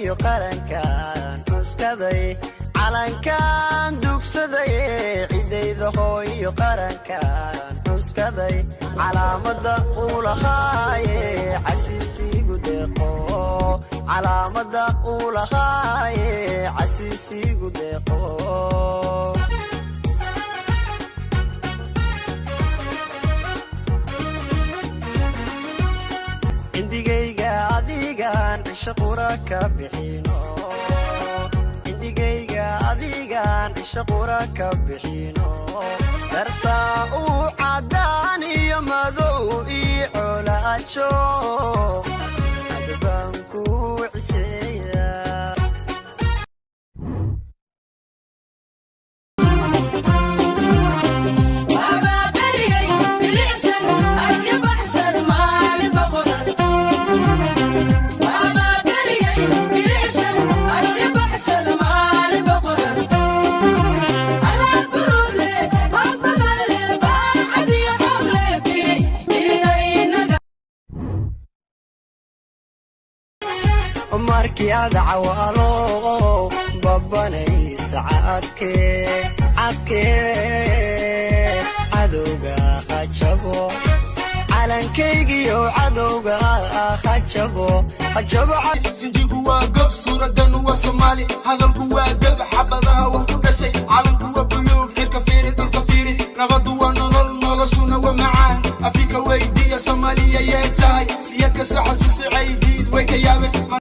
Hooyo, qarankan cuskaday, calankan dugsaday. Cidayda hooyo, qarankan cuskaday, calaamada uu lahaaye casiisigu deeqo, calaamada uu lahaaye casiisigu deeqo. Cindigayga adigaan cisho qura ka bixino, cindigayga adigaan cisho qura ka bixino, dartaa uu caddaan iyo madow ii colaajo, adbaan ku ciseeya. Markii aad cawaalo babanaysa cadke cadke, cadowga hajabo calankaygiyo, cadowga hajabo hajabo. Sinjigu waa gob, suuradanu waa Soomaali, hadalku waa dab, xabadaha waan ku dhashay, calanku waa buluug, cirka fiiri, dhulka fiiri, nabadu waa nolol, noloshuna waa macaan. Afrika weydiiya Soomaaliya yee tahay, siyaadka soo xasuusi, caydiid way ka yaabeen.